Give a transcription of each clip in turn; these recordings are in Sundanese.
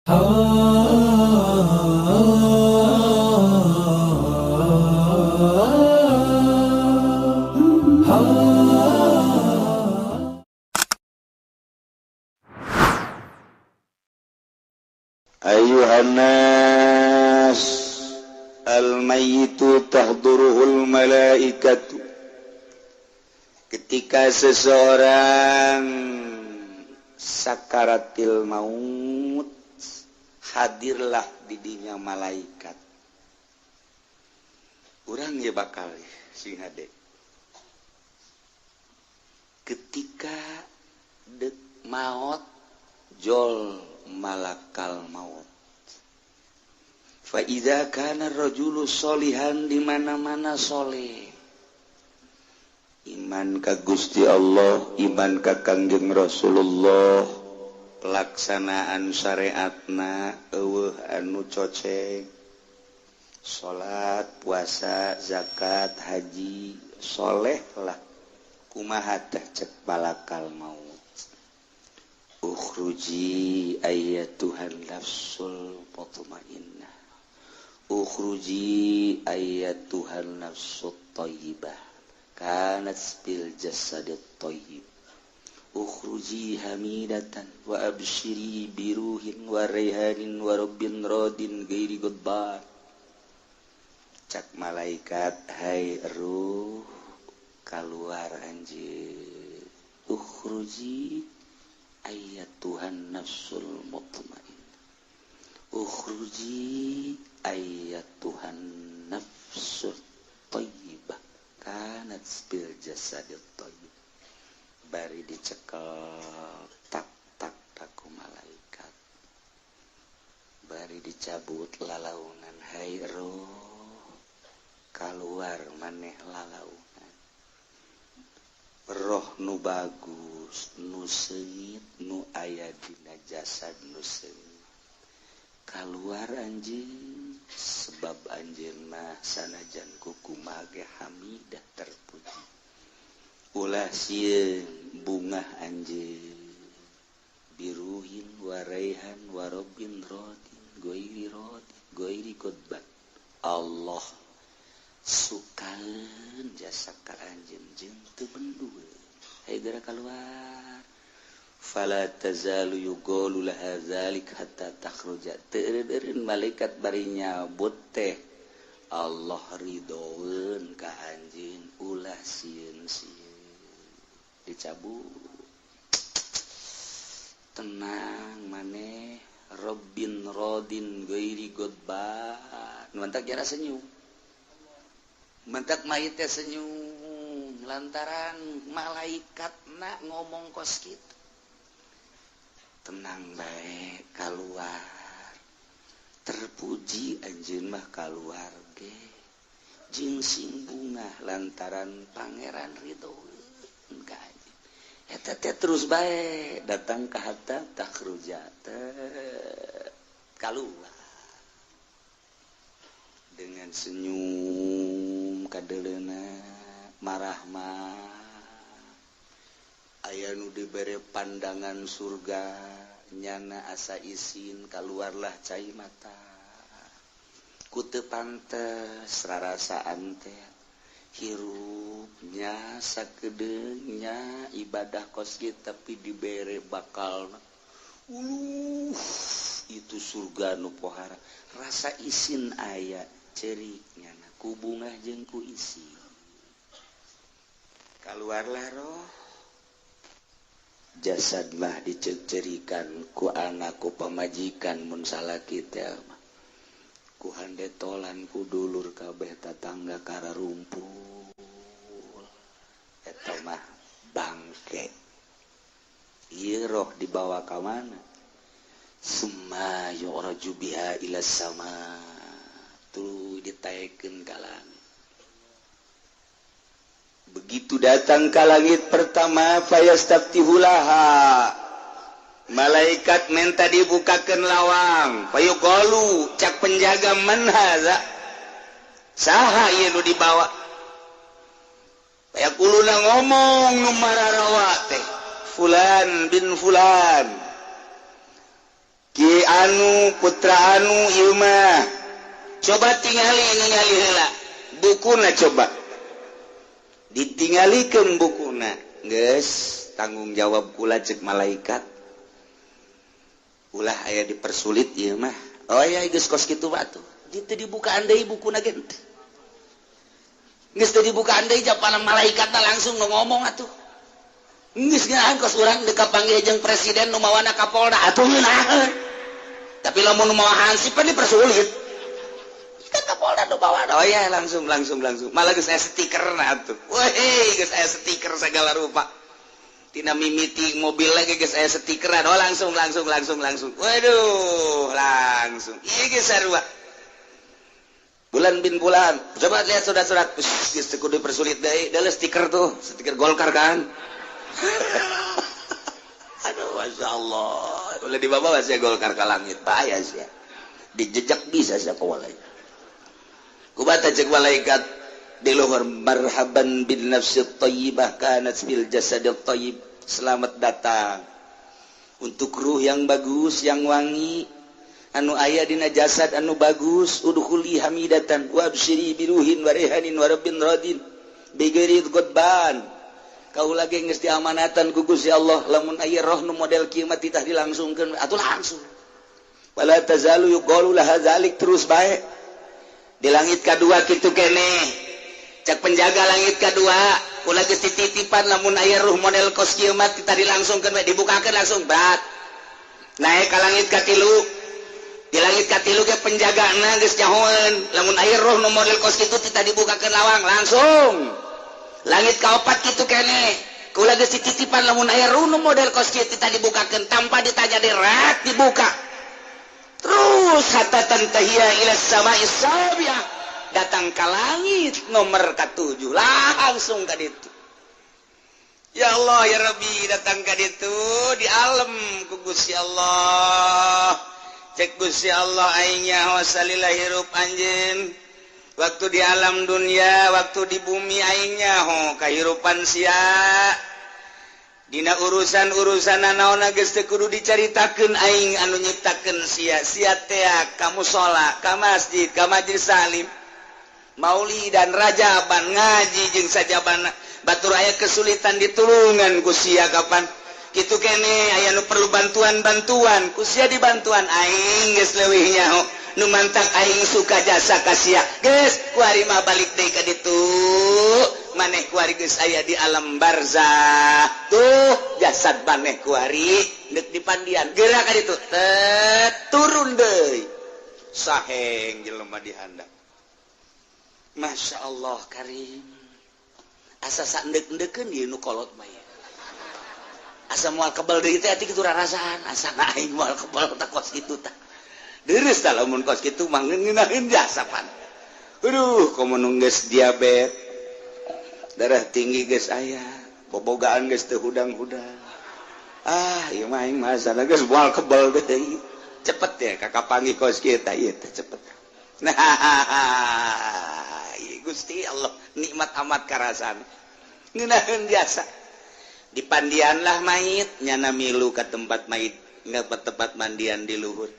Ayyuhan nas al-mayyitu tahduruhul malaikatu. Ketika seseorang sakaratil maut, hadirlah didinya malaikat. Urang ya bakal sing hade. Ketika dek maut jol malakal maut. Fa idza kana rajulu solihan, di mana-mana soleh. Iman ka Gusti Allah, iman ka Kangjeng Rasulullah, pelaksanaan syariatna eueuh anu coceng. Salat, puasa, zakat, haji, soleh lah. Kumaha teh cek malakal maut. Ukhruji ayyatuhan nafsul mutmainnah. Ukhruji ayyatuhan nafsut thayyibah. Kanat bil jasadit thayyib. Ukhruji hamidatan wa abshiri biruhin wa raihanin wa rabbin radin ghairi ghadban. Cak malaikat, hai ruh, keluar anjir. Ukhruji ayyatuhan nafsul mutmainnah. Ukhruji ayyatuhan nafsul thayyibah. Kanat bil jasadit thayyib. Bari dicekel tak tak taku malaikat. Bari dicabut lalaunan, hai roh, keluar maneh lalaunan. Roh nu bagus, nu seungit, nu aya dina jasad nu seungit. Keluar anjeun, sebab anjeun mah sanajan kukumaha ge hamidah terpuji. Ulah sieun bungah anjeun biruhin waraihan warobin rodin goiri rodin goiri godban. Allah sukaeun jasa ka anjeun jeung teu bendueun. Hayu geura kaluar. Fala tazalu yuqalu laha zalik hatta takhruja. Teu eureun malaikat bari nyabut teh Allah ridhoeun ka anjeun, ulah sieun-sieun. Dicabut. Tenang maneh Rabbin rodin ghairi godban. Mantak jara senyum. Mantak mayit teh senyum lantaran malaikatna ngomong kos kitu. Tenang bae kaluar. Terpuji anjeun mah kaluar ge. Jeung sing bungah lantaran pangeran ridho ka anjeun. Eta teh terus bae datang ka hatta takhruja kaluar. Dengan senyum kadeleuna marahmah. Aya nu dibere pandangan surga, nyana asa isin kaluarlah cai mata. Ku teu pantes rarasaan teh hirupnya sakedeungnya ibadah kos kieu tapi dibere bakalna. Uluh, itu surga nu pohara. Rasa isin aya ceurik nyana ku bungah jeung ku isin. Kaluarlah roh. Jasad mah dicerikan ku anak ku pamajikan mun salaki teh mah. Ku handetolan ku dulur kabeh tatangga kararumpul. Eta mah bangke. Ieu roh dibawa ka mana? Summa yu'raju biha ila sama. Tuluy ditaekeun ka langit. Begitu datang ke langit pertama, fayastaftihulaha. Malaikat minta dibukakan lawang. Fayuqalu, cak penjaga, man hadza? Saha ieu nu dibawa? Fayaquluna, ngomong nu mararawa teh, fulan bin fulan. Ki anu putra anu ieu mah. Coba tingali ningali heula bukuna, coba ditinggalikeun bukuna. Geus tanggung jawab kula, cek malaikat, ulah aya dipersulit ieu mah. Oh ya, geus kos kitu batu. Teu dibukaan deui bukuna ge. Geus teu dibukaan deui, japana malaikatna langsung nu ngomong atuh. Geus ngeunaheun kos urang deuk kapanggih jeung presiden, nu mawana Kapolda atuh ngeunaheun. Tapi lamun nu mawa hansip pan dipersulit. Kan Kapolda nu mawana. Oh ya, langsung langsung langsung. Malah geus aya stikerna atuh. Weh, geus aya stiker segala rupa. Tina mimiti mobil lagi geus aya stikeran. Oh, langsung langsung langsung langsung. Waduh, langsung. Ieu geus sarua. Bulan bin bulan. Coba lihat surat-surat. Geus teu kudu dipersulit deui. Deuleu stiker tuh, stiker Golkar kan. Aduh, Masya Allah. Ulah dibawa sih Golkar ke langit. Bahaya sih. Dijejak bisa sih kawalai. Kubata cek malaikat di luhur, marhaban bin nafsi thayyibah kanat fil jasadil thayyib. Selamat datang untuk ruh yang bagus, yang wangi, anu aya dina jasad anu bagus. Udkhuli hamidatan wa absyiri biruhin wa rehanin wa rabbin radin bighairi ghadban. Kau lagi geus diamanatan ku Gusti Allah, lamun aya roh nu model kieu mah titah dilangsungkeun atuh langsung. Wala tazalu yuqalu laha zalik, terus bae. Di langit kadua kitu keneh, cek penjaga langit kadua, kula geus dititipan, lamun aya ruh model kos kieu mah titah dilangsungkeun we, dibukakeun langsung bat. Naik ka langit katilu. Di langit katilu ge penjagana geus nyahoeun, lamun aya roh nu model kos kitu titah dibukakeun lawang langsung. Langit kaopat kitu keneh, kula geus dititipan, lamun aya ruh nu model kos kieu titah dibukakeun, tanpa ditanya derat dibuka. Terus hatta tantahiya ila samai sabi'ah, datang ke langit nomor ke-7 langsung ka ditu. Ya Allah ya Rabbi, datang ka ditu di alam ku Gusti Allah. Cek Gusti Allah, aing nyaho salila hirup anjeun. Waktu di alam dunia, waktu di bumi, aing nyaho kahirupan sia. Dina urusan-urusan naon geus teu kudu dicaritakeun, aing anu nyiptakeun sia. Sia tea ka musala, ka masjid, ka majelis salim, maulid dan rajaban, ngaji jeung sajabana. Batur aya kesulitan ditulungan ku sia. Kapan kitu kene aya nu perlu bantuan-bantuan, ku sia dibantuan. Aing geus leuwih nyaho, nu mantak aing suka jasa ka sia. Geus kuari mah balik deui ka ditu. Maneh kuari geus aya di alam barzah tuh, jasad maneh kuari deuk dipandian, geura ka ditu. Tet, turun deui, saheng jelema di handap. Masya Allah karim, asa saendek-endekeun ieu nu kolot mah ieu. Asa moal kebal deui teh ati kitu rarasaan, asa aing moal kebal tah kos kitu tah. Deres tah lamun kos kitu mah ngeunaheun jasa pan. Aduh, komo nu geus diabet, darah tinggi geus aya, bobogaan geus teu hudang-hudang. Ah, ieu mah aing mah asana geus moal kebal deui. Cepet ya kakak panggih kos kieu tah ieu teh cepet. Nah, Gusti Allah nikmat amat karasan. Ngeunaheun jasa. Dipandianlah mayit, nyana milu ka tempat mayit, nggak tempat mandian di luhur.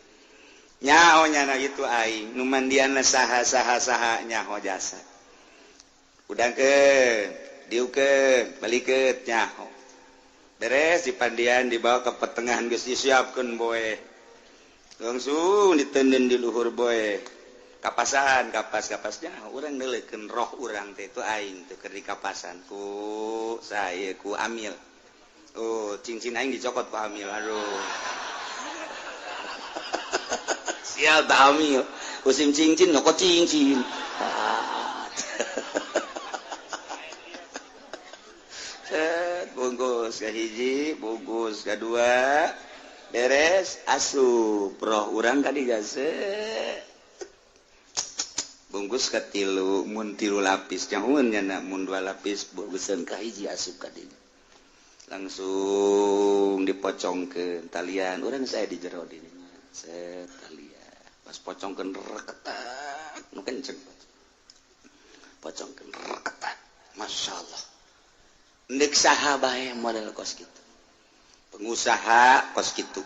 Nyaho nyana itu aing, nu mandianna saha saha saha, nyaho jasa. Udangkeun, diukeun, balikeun, nyaho. Beres dipandian, dibawa ke pertengahan, geus disiapkeun boe. Langsung ditenden di luhur boe. Kapasan, kapas kapasnya urang neuleukeun roh urang teh itu aing teh keur dikapasan ku saya, ku amil. Oh, cincin aing dicokot ku amil. Aduh. Sial tak amil. Musim cincin nyokot cincin. Set, bungkus ke hiji, bungkus ke dua, beres, asup roh urang tadi jase. Bungkus ke tilu, mun tilu lapis, nyahueun nya, mun dua lapis bungkusan ka hiji, asup ka dinya. Langsung dipocongkeun talian, urang saya di jero dinya. Set talian. Pas pocongkeun reketak, nu kenceng. Pocongkeun reketak. Masya Allah. Ndek saha bae model kos kitu. Pengusaha kos kitu.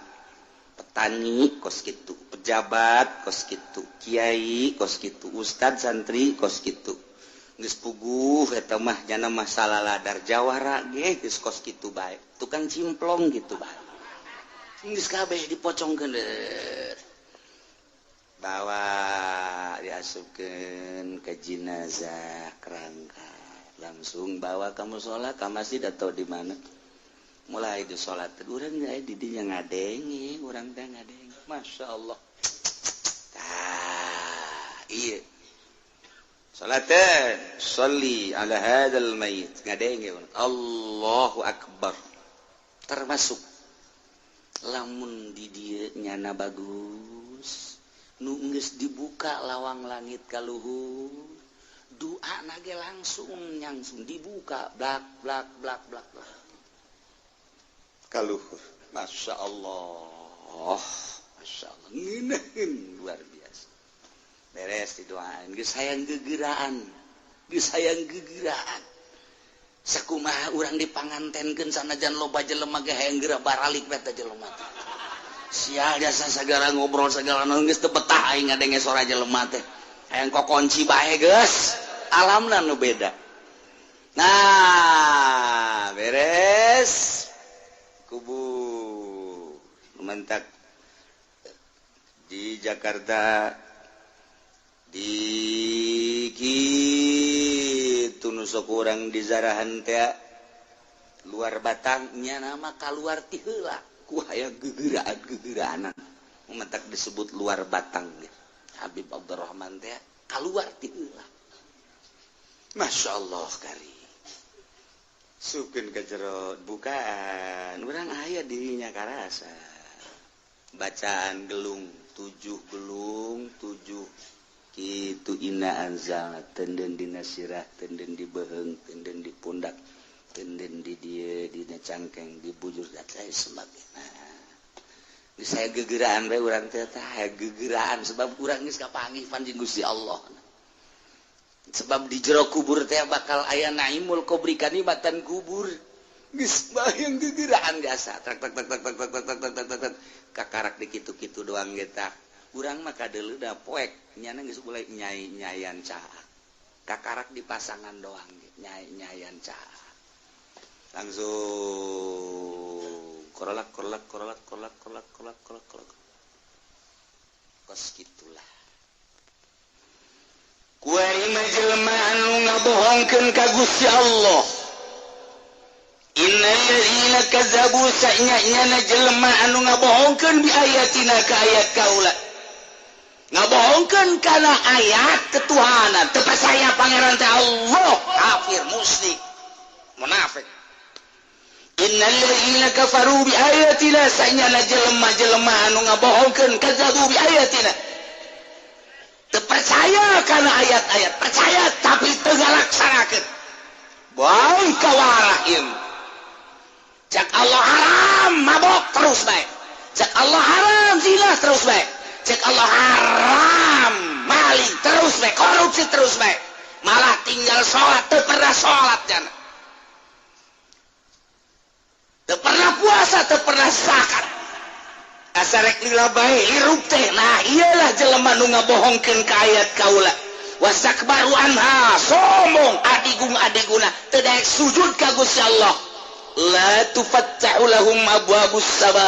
Petani Tani kos kitu, pejabat kos kitu, kiai kos kitu, ustad santri kos kitu. Geus puguh eta mah jana masalah ladar jawara ge geus kos kitu bae. Tukang cimplong gitu bae. Geus kabeh dipocongkeun bawa diasupkeun ke jenazah kerangka. Langsung bawa ke mushola, ke masjid atau di mana. Mulai di sholat urang di dinya ngadenge, urang teh ngadenge. Masya Allah. Tah, iya. Salatan, sholli ala hadzal mayit. Ngadenge urang. Allahu akbar. Termasuk lamun di dieu nyana bagus, nu geus dibuka lawang langit ka luhur, doa nage langsung nyangsung dibuka blak blak blak blak blak. Kaluhur, Masya Allah, Masya Allah, ngeunaheun luar biasa. Beres didoain, geus hayang gegeraan, geus hayang gegeraan. Sakumaha urang dipangantenkeun sanajan loba jelema ge hayang geura baralik we teh jelema teh. Sial jasa sagala ngobrol sagala naon geus teu betah aing ngadenge sora jelema teh. Hayang kokonci bae geus, alamna nu beda. Nah, beres. Kubur mentak di Jakarta di kitu nu sok urang di zarahan teh luar batangnya nama kaluar ti heula ku hayang gegeraan-gegeraanan mentak disebut luar batang Habib Abdurrahman teh kaluar ti heula. Masya Allah kari sukeun ka jero bukaan urang aya dirinya karasa bacaan gelung 7 gelung 7 kitu inna anzalna tenden dina sirah tenden di beuheung tenden di pundak tenden di dieu dina cangkeng di bujur dan lain sebagainya. Geus aya gegeraan bae urang teh tah aya gegeraan sebab urang geus kapanggih panjing Gusti Allah. Sebab di jero kubur teh bakal aya naimul kubri kanikmatan kubur. Geus bayang gegeraan jasa tak tak tak tak tak tak tak tak tak tak kakarak di kitu-kitu doang ge tah. Urang mah kadeuleu da poek nyana geus mulai nyai-nyayan caak. Kakarak di pasangan doang ge nyai-nyayan caak. Langsung korolak korolak korolak korolak korolak korolak korolak korolak. Kos kitulah. Kuari mah jelema anu ngabohongkeun ka Gusti Allah. Innal ladzina kazzabu sa'nya-nyana jelema anu ngabohongkeun bi ayatina ka ayat kaula. Ngabohongkeun kana ayat ketuhanan, teu percaya pangeran teh Allah, kafir, musyrik, munafik. Innal ladzina kafaru bi ayatina sa'nya-nyana jelema-jelema anu ngabohongkeun kazzabu bi ayatina. Percaya karena ayat-ayat percaya tapi teu ngalaksanakeun bae kawarahim. Cek Allah haram mabok terus bae, cek Allah haram zina terus bae, cek Allah haram maling terus bae, korupsi terus bae, malah tinggal sholat teu pernah sholat jana, teu pernah puasa, teu pernah zakat. Asa rek lila bae hirup teh. Nah iyalah jelema nu ngabohongkeun ka ayat kaula. Wastakbaru anha, sombong adigung adiguna teu daek sujud ka Gusti Allah. La tufattahu lahum abwabus sama.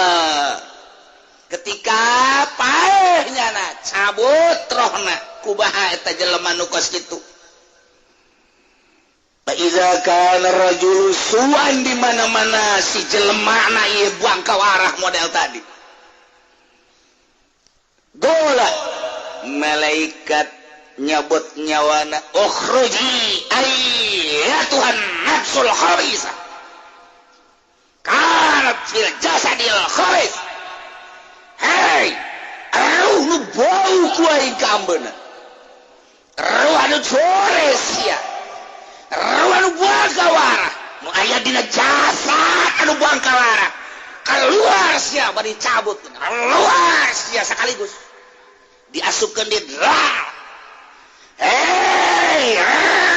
Ketika paeh nyana cabut rohna kubaha eta jelema nu kos kitu. Fa iza kana rajulu su'an di mana-mana si jelema na ieu buang kawarah model tadi. Gola malaikat nyabut nyawana ukhruji ayyatuhan nafsul khabisa kanat fil jasadil khabis. Hei, ruh nu bau ku aing ka ambeuna, ruh anu jores sia, ruh anu buang kawarah nu aya dina jasad anu buang kawarah keluar sia bari cabut keluar sia sekaligus diasupkeun di dral. Hei,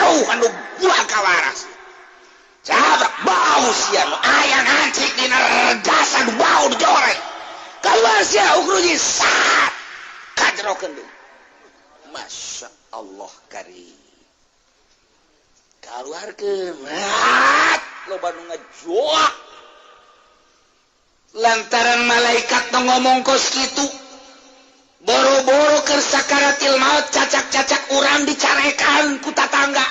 ruh anu buang kawarah cabut bau sia nu aya ngancik dina jasad bau dijoreng. Keluar sia ukhruji sat. Kajerokeun deui. Masya Allah karim. Keluarkeun. Loba nu ngajoak. Lantaran malaikat nu ngomong kos kitu. Boro-boro keur sakaratil maut cacak-cacak urang dicarekan ku tatangga.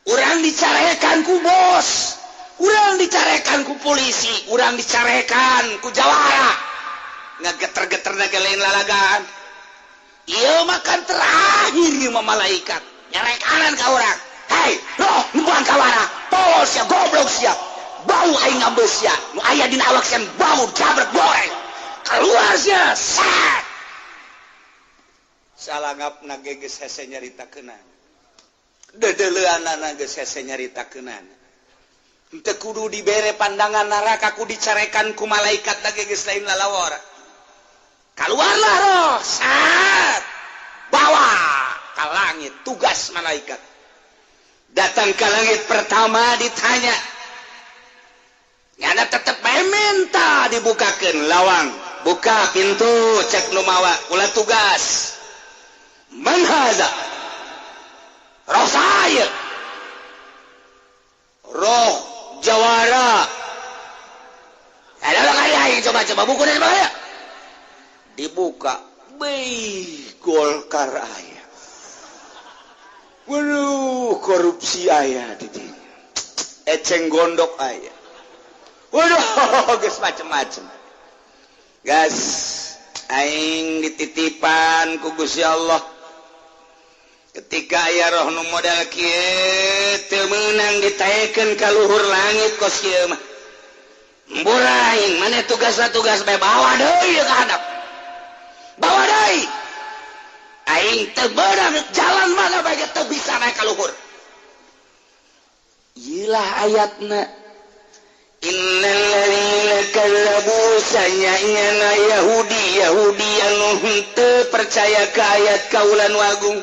Urang dicarekan ku bos. Urang dicarekan ku polisi, urang dicarekan ku jawara. Ngageter-geter ge lain lalagaan. Ieu mah kan terakhir ieu mah malaikat nyarekanan ka urang. Hei, roh nu buang kawara, tolol sia, goblok sia. Bau aing ngambeus sia, nu aya dina awak sia bau jabret goreng. Keluar sia, sat. Salangapna ge geus hese nyaritakeunana. Dedeleuanana geus hese nyaritakeunana. Henteu kudu dibere pandangan neraka ku dicarekan ku malaikat lagi geus lain lalawara. Keluarlah roh, sat. Bawa ke langit tugas malaikat. Datang ke langit pertama ditanya. Nyana tetep bae minta dibukakeun lawang. Buka pintu cek nu mawa kula tugas. Man haza? Roh saya. Roh jawara. Ada kali coba-coba buku dari mana? Dibuka, beuh Golkar aya. Waduh, korupsi aya di dinya. Eceng gondok aya. Waduh, geus macem-macem. Gas, aing dititipan ku Gusti Allah. Ketika aya roh nu modal kieu teu meunang ditaekeun ka luhur langit kos kieu mah. Mburaing maneh tugasna tugas bae bawa deui ka handap. Bawa deui. Aing teu beunang jalan mana bae teu bisa naik ka luhur. Ieu lah ayatna. Innal ladzina kazzabu sanyana Yahudi Yahudi anu henteu percaya ka ayat kaula nu agung.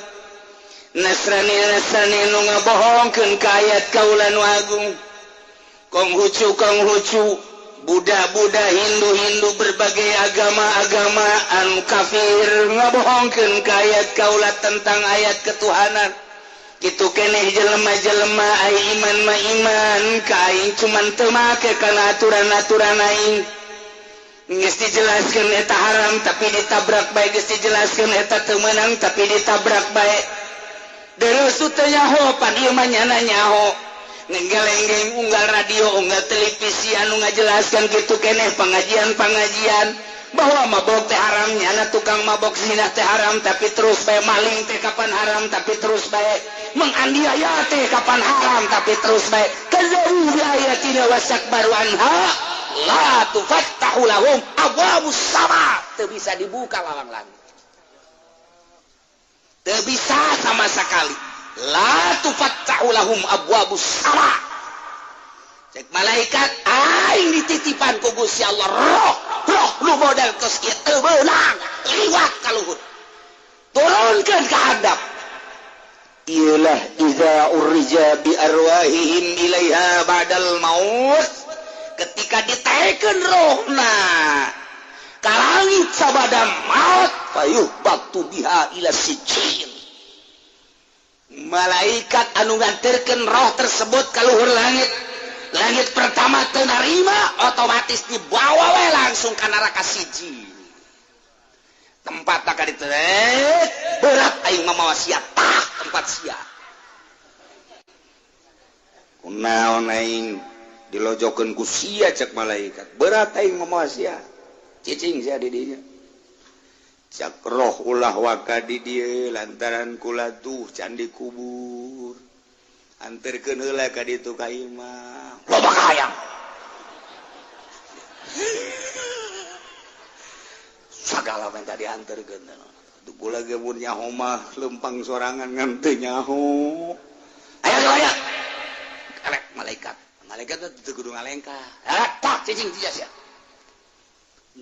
Nasrani Nasrani nu ngabohongkeun ka ayat kaula nu agung. Konghucu Konghucu, Buddha Buddha, Hindu Hindu, berbagai agama-agama anu kafir ngabohongkeun ka ayat kaula tentang ayat ketuhanan. Kitu keneh jelema-jelema ai iman ma iman ka aing cuman teu make kana aturan-aturan aing. Geus dijelaskeun eta haram tapi ditabrak bae, geus dijelaskeun eta teu meunang tapi ditabrak bae. Terus teu nyaho pan ieu mah nyana nyaho. Ngegelenggeng unggal radio unggal televisi anu ngajelaskeun kitu keneh pengajian-pengajian bahwa mabok teh haram, nyana tukang mabok zina teh haram tapi terus bae, maling teh kapan haram tapi terus bae, menganiaya teh kapan haram tapi terus bae. Kazzabu bi ayatina wastakbaru anha la tufattahu lahum abwabus sama. Teu bisa dibuka lawang langit. Teu bisa sama sekali. La tufattahu lahum abwabus sama. Cek malaikat aing dititipan ku Gusti Allah roh roh lu modal kos kieu teu meunang liwat ka luhur. Turunkeun ka handap. Iyalah iza urija bi arwahihim ilaiha ba'dal maut. Ketika ditaekeun rohna ka langit sabada maut fayuh batu biha ila sijil. Malaikat anu nganterkeun roh tersebut ka luhur langit. Langit pertama teu narima, otomatis dibawa we langsung ka neraka siji. Tempat ka ditu berat aing mamawa sia tah tempat sia. Kunaon aing dilojokeun ku sia cek malaikat. Berat aing mamawa sia. Cicing sia di dinya. Cak roh ulah waka di dieu lantaran kula tuh candi kubur. Anterkeun heula ka ditu ka imah. Loba kahayang. Sagala minta dianterkeun. Duh kula ge mun nyaho mah lempang sorangan ngan teu nyaho. Ayo ayo. Karek malaikat. Malaikat teh kudu ngalengkah. Ah, tak cicing sia sia.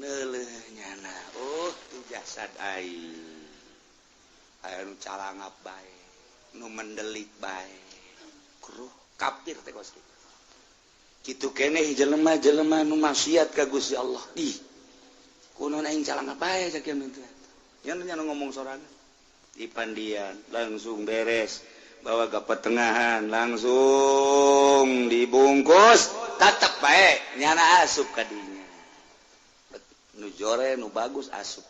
Neuleuh nyana. Oh, tu jasad aing. Aya nu calangap bae, nu mendelik bae. Kruh kafir teh kos kitu. Kitu keneh jelema-jelema nu maksiat ka Gusti Allah. Ih. Kunaon aing calanga bae cak kieu teh. Nya ngomong sorangan. Di pandian langsung beres, bawa ke pertengahan langsung dibungkus, tetep bae nyana asup kadinya. Nu jore nu bagus asup.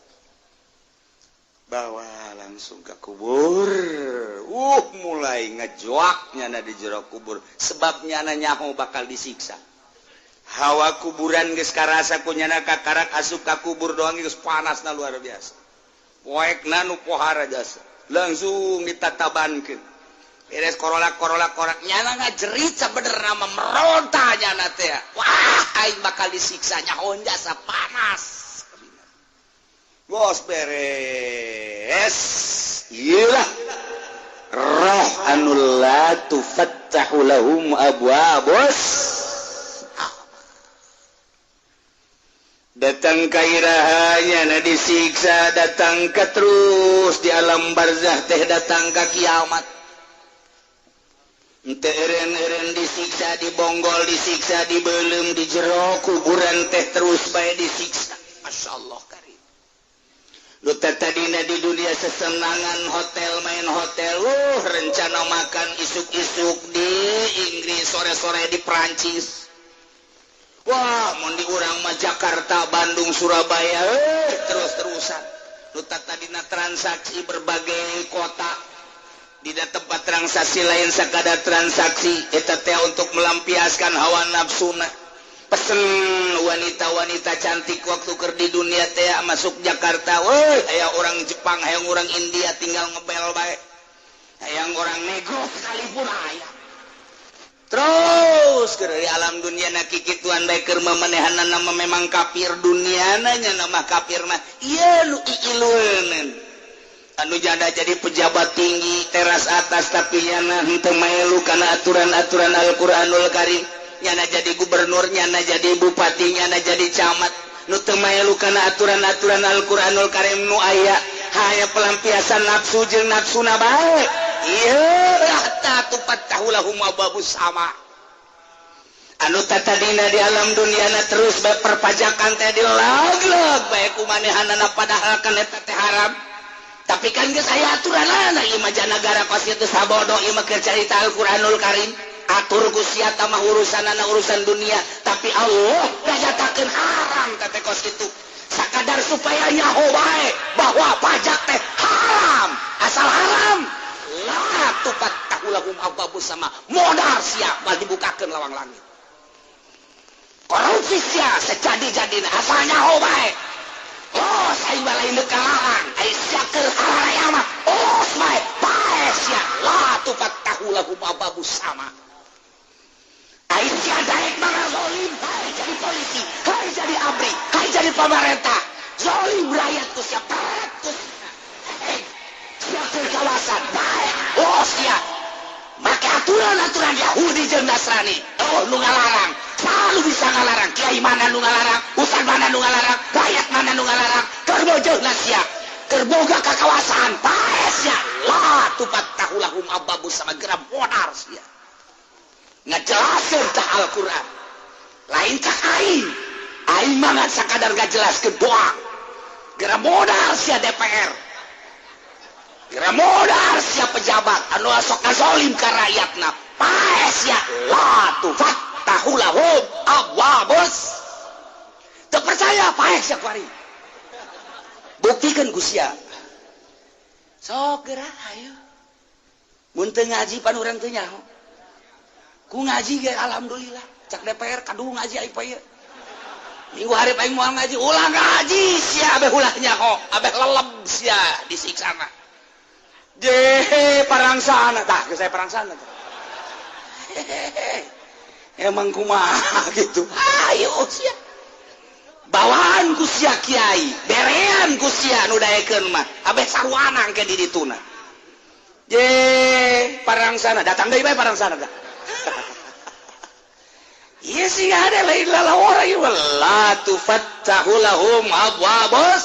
Bawa langsung ke kubur. Mulai ngejoak nyana di jero kubur, sebab nyana nyaho bakal disiksa. Hawa kuburan geus karasa ku nyana kakarak asup ka kubur doang geus panasna luar biasa. Poekna nu pohara jasa. Langsung ditatabankeun. Beres korolak-korolak korak nyana ngajerit sabenerna mah meronta nyana teh. Wah, aing bakal disiksa nyaho jasa panas. Bos beres. Iyalah roh anu la tufattahu lahum abwabus. Datang ka irahanya na disiksa, datang ka terus di alam barzah teh datang ka kiamat. Ente eren-eren disiksa, dibonggol, disiksa, dibelem, di jero kuburan teh terus bae disiksa. Masya Allah karim. Lu tadina di dunia sesenangan hotel, main hotel, rencana makan isuk-isuk di Inggris, sore-sore di Perancis. Wah, mun di urang mah Jakarta, Bandung, Surabaya, terus-terusan. Lu tadina transaksi berbagai kota. Di tempat transaksi lain sakadar transaksi eta teh untuk melampiaskan hawa nafsuna. Pesen wanita-wanita cantik waktu keur di dunia teh masuk Jakarta, woi aya orang Jepang, hayang orang India tinggal ngebel bae. Hayang orang nego sekalipun aya. Terus keur di alam dunia na kikituan bae keur memenehanna mah memang kafir duniana nya nama kafir mah ieu nu iilueun. Anu janda jadi pejabat tinggi teras atas tapi nyana henteu maelu kana aturan-aturan Al-Qur'anul Karim. Nyana jadi gubernur, nyana jadi bupati, nyana jadi camat. Nu teu maelu kana aturan-aturan Al-Qur'anul Karim nu aya hanya pelampiasan nafsu jeung nafsuna bae. Ieu hatta tufattahu lahum abwabus sama. Anu tatadina di alam duniana terus bae perpajakan teh dilag-lag bae kumanehanana padahal kan eta teh haram. Tapi kan geus aya aturanana ieu mah nagara pasti teu sabodo ieu mah keur carita Al-Qur'anul Karim. Atur ku sia mah urusanana urusan dunia, tapi Allah nganyatakeun haram teh kos kitu. Sakadar supaya nyaho bae bahwa pajak teh haram, asal haram la tufattahu lahum abwabus sama. Modal sia bal dibukakeun lawang langit. Korupsi sia sejadi-jadina asal nyaho bae. Oh, saya balain dekalaan, Aisyah keur haraya mah. Oh, bae, bae sia la tufattahu lahum abwabus sama. Aisyah daek mah zolim, hai jadi polisi, hai jadi ABRI, hai jadi pemerintah. Zolim rakyat ku sia peret ku sia keur kawasan, bae. Oh, sia. Make aturan-aturan Yahudi jeung Nasrani. Oh, nu ngalarang. Selalu bisa ngalarang. Kiai mana nu ngalarang, ustad mana nu ngalarang, rakyat mana nu ngalarang. Keur bojohna sia, keur boga kakawasan, pae sia. La tufattahu lahum abwabus sama geura modar sia. Ngajelaskeun tah Al-Qur'an. Lain cak aing. Aing mah ngan sakadar ngajelaskeun doang. Geura modar sia DPR. Geura modar sia pejabat anu sok ngazolim ka rakyatna. Pae sia la tufattahu lahum abwabus. Teu percaya pae sia kuari. Buktikeun ku sia. Sok geura ayo. Mun teu ngaji pan urang teu nyaho. Ku ngaji ge alhamdulillah. Cak DPR kadu ngaji aing poe. Minggu hari aing moal ngaji, ulah ngaji sia abeh ulah nyaho, abeh leleb sia disiksana. Je parangsana tah geus saya parangsana tah. Emang kumaha gitu. Ayo sia. Bawaan ku sia kiai, berean ku sia nu daekeun mah, abeh sarwana engke di dituna. Je parangsana datang deui bae parangsana tah. Iya sih ada lain lalawara ieu la tufattahu lahum abwabus.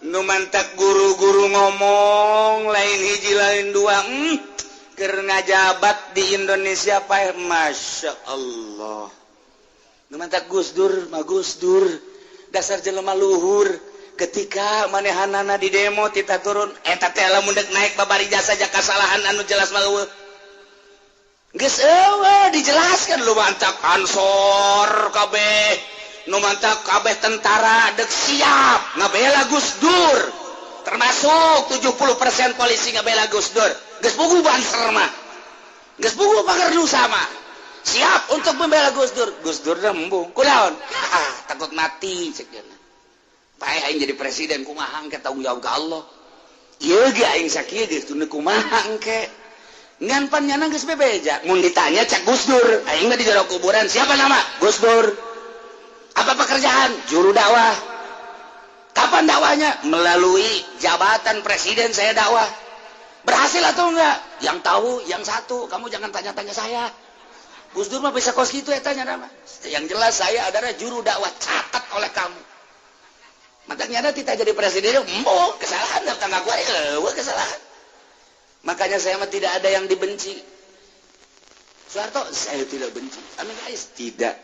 Nu mantak guru-guru ngomong lain hiji lain dua, keur ngajabat di Indonesia pae Masya Allah. Nu mantak Gus Dur mah Gus Dur Dasar jelema luhur ketika manehanana di demo tita turun eta teh lamun dek naik babari jasa ja kasalahan anu jelas mah eueuh. Geus eueuh dijelaskan lu mantak ansor kabeh, nu mantak kabeh tentara dek siap ngabela Gus Dur. Termasuk 70% polisi ngabela Gus Dur. Geus puguh Banser mah. Geus puguh Pagar Nusa mah. Siap untuk membela Gus Dur. Gus Dur embung. Kunaon? Ah, takut mati cek dia. Paeh aing jadi presiden kumaha engke tanggung jawab ka Allah. Ieu ge aing sakieu geus teu kumaha engke. Ngan pan nyana geus bebeja. Mun ditanya cek Gus Dur, aing mah di jero kuburan siapa nama? Gus Dur. Apa pekerjaan? Juru dakwah. Kapan dakwahnya? Melalui jabatan presiden saya dakwah. Berhasil atau enggak? Yang tahu yang satu, kamu jangan tanya-tanya saya. Gus Dur mah bisa kos gitu ya tanya nama. Yang jelas saya adalah juru dakwah, catat oleh kamu. Makanya ada tidak jadi presiden, mau kesalahan datang aku eueuh kesalahan. Makanya saya mah tidak ada yang dibenci. Soeharto saya tidak benci. Amin Rais tidak.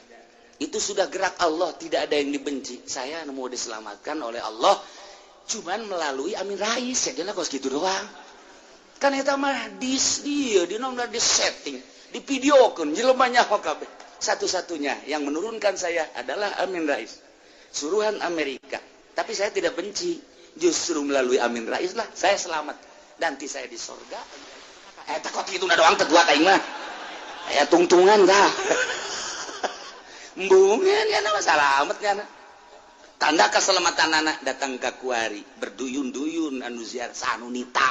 Itu sudah gerak Allah, tidak ada yang dibenci. Saya mau diselamatkan oleh Allah cuman melalui Amin Rais, ya jelas kos gitu doang. Kan eta mah di dia di setting, divideokeun jelema nyaho kabeh. Satu-satunya yang menurunkan saya adalah Amin Rais. Suruhan Amerika. Tapi saya tidak benci, justru melalui Amin Rais lah saya selamat. Nanti saya di sorga. Takut gitu na doang teguat aing mah. Aya tungtungan dah. Embungan ya nama salamet ya. Tanda keselamatan anak datang ke kuari berduyun-duyun anu ziarah sanunita.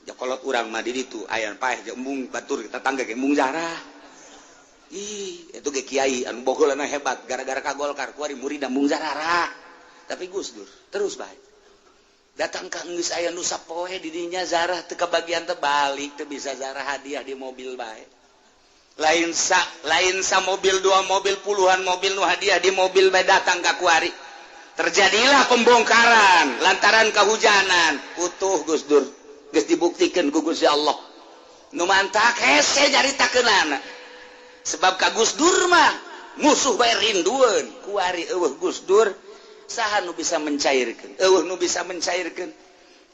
Ja kolot urang mah di ditu aya paeh jeung embung batur tetangga ge embung zarah. Ih, itu ge kiai anu bogolana hebat gara-gara ka Golkar kuari murid embung zarah. Tapi Gus Dur terus baik. Datang ka geus aya nu sapoe di dinya zarah teu kabagian teh balik teu bisa zarah hadiah di mobil bae. Lain sa mobil dua mobil puluhan mobil nu hadiah di mobil bae datang ka kuari. Terjadilah pembongkaran lantaran kehujanan. Utuh Gus Dur geus dibuktikeun ku Gusti Allah. Nu mantak hese nyaritakeunana. Sebab ka Gus Dur mah musuh bae rindueun. Kuari eueuh Gus Dur saha nu bisa mencairkeun? Eueuh nu bisa mencairkeun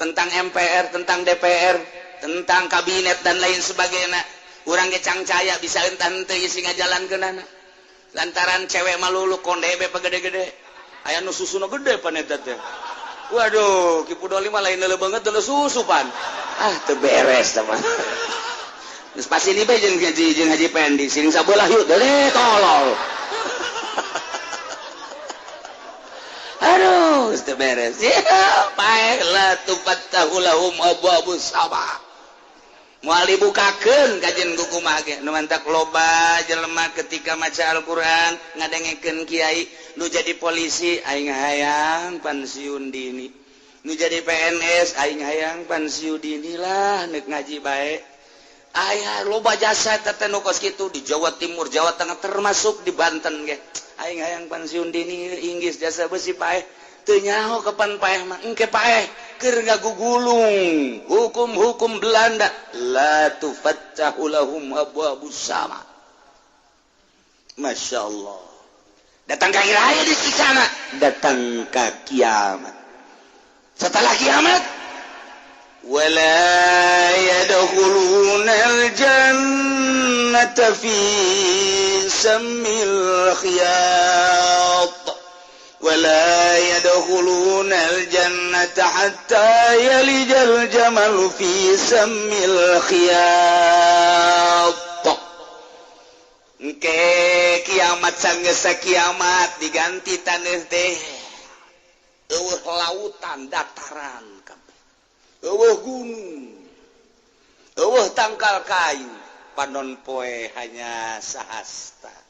tentang MPR, tentang DPR, tentang kabinet dan lain sebagainya. Urang ge cangcaya bisa entah henteu isi ngajalankeunana. Lantaran cewek malulu konde be pagede-gede. Aya nu susuna gede pan eta teh. Waduh, Ki Pudoli mah lain leuleuh banget deuleuh susu pan. Ah, teu beres teh mah. Geus pasti ni bae jeung Haji Pendi, siring sabelah yuk, deuleuh tolol. Aduh, teu beres. Ya, paeh la tufattahu lahum abwabus sama. Moal dibukakeun kajen ku kumaha ge. Nu mantak loba jelema ketika maca Al-Qur'an ngadengekeun kiai nu jadi polisi aing hayang pensiun dini. Nu jadi PNS aing hayang pensiun dini lah nek ngaji bae. Aya loba jasa teh nu kos kitu di Jawa Timur, Jawa Tengah termasuk di Banten ge. Aing hayang pensiun dini inggis jasa besi paeh. Teu nyaho kapan paeh mah engke paeh keur ngagugulung hukum-hukum Belanda la tufattahu lahum abwabus sama. Masya Allah. Datang ka raya di sana, datang ka kiamat. Setelah kiamat wala yadkhulunal jannata fi sammil khiyat ولا يدخلون الجنة حتى يلج الجمل في سم الخياط. Engke kiamat sanggeus kiamat diganti taneuh teh eueuh lautan dataran kabeh, eueuh gunung, eueuh tangkal kayu, panon poe hanya sahasta.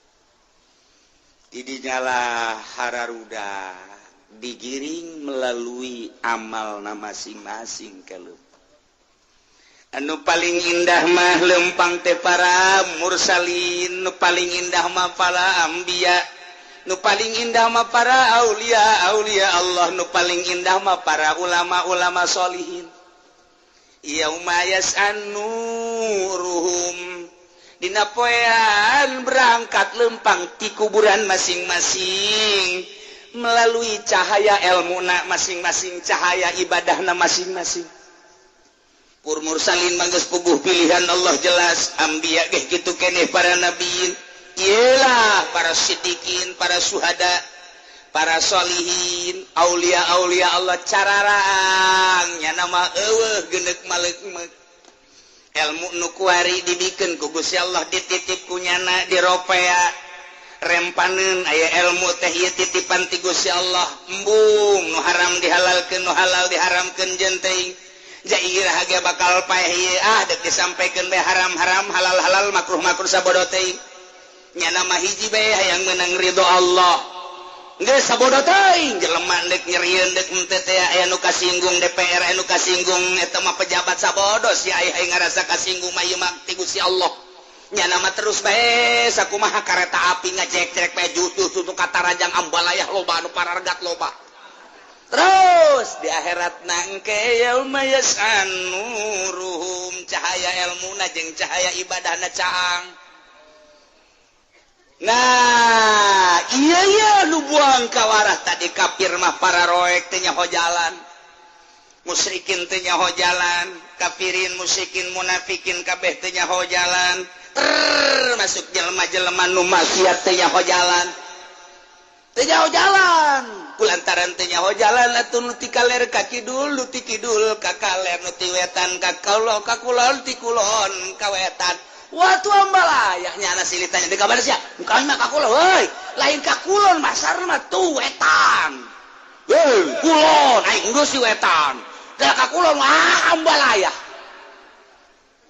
Didinyalah hararuda digiring melalui amal na masing-masing kelup. Anu paling indah mah lempang teh para mursalin, nu paling indah mah para anbiya, nu paling indah mah para aulia aulia Allah, nu paling indah mah para ulama-ulama solihin. Yauma yas'anuruhum dina poean berangkat lempang ti kuburan masing-masing Melalui cahaya ilmuna masing-masing, cahaya ibadahna masing-masing. Pur mursalin mah geus puguh pilihan Allah jelas, anbiya ge kitu keneh, para nabiin iyalah, para sidikin, para suhada, para solihin, aulia aulia Allah cararang nya nama eueuh genek maleuk ilmu nu kuari dibikeun ku Gusti Allah, dititip ku nyana, diropea rempaneun aya ilmu teh ieu titipan ti Gusti Allah. Embung nu haram dihalalkeun, nu halal diharamkeun, jeung teuing jairah ge bakal paeh ieu. Ah, dek disampaikeun bae, haram-haram, halal-halal, makruh-makruh, sabodo teuing. Nyana mah hiji bae, hayang menang ridho Allah. Geus sabodo teuing jelema dek nyerieun dek henteu teh, aya nu kasinggung DPR, aya nu kasinggung eta mah pejabat, sabodo si aya ngarasa kasinggung mah ieu mah ti Gusti Allah. Nyana mah terus bae sakumaha kareta api ngajek-jek bae jutuh tuh ka Tarajang Ambalayah, loba anu parargat loba. Terus di akhirat nangke yauma yas'an nuruhum, cahaya ilmuna jeung cahaya ibadahna caang. Nah iya iya, nu buang kawarah tadi kafir mah para roek teh nyaho jalan, musyrikin teh nyaho jalan, kafirin, musyrikin, munafikin kabeh teh nyaho jalan, termasuk jelema-jelema nu maksiat teh nyaho jalan, teu nyaho jalan. Kulantaran teu nyaho jalan atuh nu ti kaler ka kidul, nu ti kidul ka kaler, nu ti wetan ka kulon, ka kulon, ti kulon ka wetan. Waktu ambalayah nyana silih tanya, "Di kabar sia?" "Kami mah ka kulon." "Heuy, lain ka kulon, masar mah tuh wetan." "Heuy, kulon aing geus si wetan da ka kulon." Wah, ambalayah.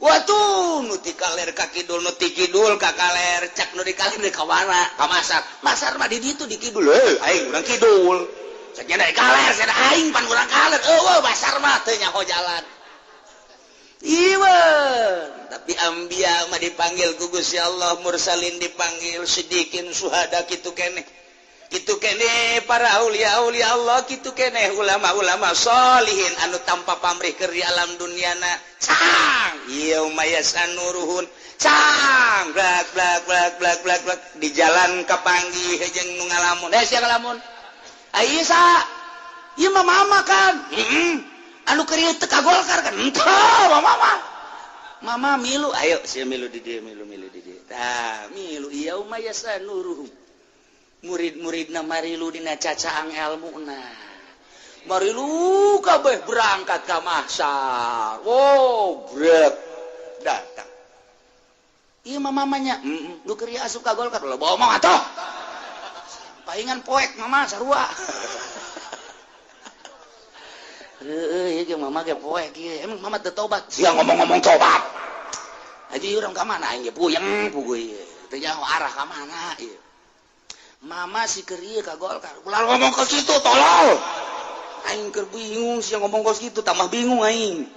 Waktu nu ti kaler ka kidul, nu ti kidul ka kaler, cak nu di kaler, "Di ka mana?" "Ka masar." "Masar mah di ditu di kidul." "Heuy, aing urang kidul." Cak nya, "Dari kaler." "Cenah aing pan urang kaler." Eueuh, masar mah teu nyaho jalan. Iwa, tapi ambia mah dipanggil ku Gusti Allah, mursalin dipanggil, sidikin, suhada kitu keneh. Kitu keneh para aulia aulia Allah, kitu keneh ulama-ulama solihin anu tanpa pamrih keur di alam duniana. Cang, yauma yasanuruhun. Cang, blak blak blak blak blak blak di jalan kapanggih jeung nu ngalamun. Eh, sia ngalamun. Ai sa. Ieu mah mama kan. Heeh. Anu keur ieu teu ka Golkar kan? Henteu, mama. Mama milu, ayo sia milu di dieu, milu milu di dieu. Tah, milu yauma yasanuruhum. Murid-muridna marilu dina cacaang ilmuna. Marilu kabeh berangkat ka mahsyar. Wow, brek datang. Ieu mah mamanya, heeh, nu keur ieu asup ka Golkar, lo bohong atuh. Paingan poek mama sarua. Heueuh, ieu ge mama ge poek ieu. Emang mama teu tobat? Sia ngomong-ngomong tobat. Aja urang ka mana aing ge puyeng puguh ieu. Teu nyaho arah ka mana ieu. Mama si keur ieu ka Golkar. Ulah ngomong ke situ, tolol. Aing keur bingung sia ngomong ke situ, tambah bingung aing.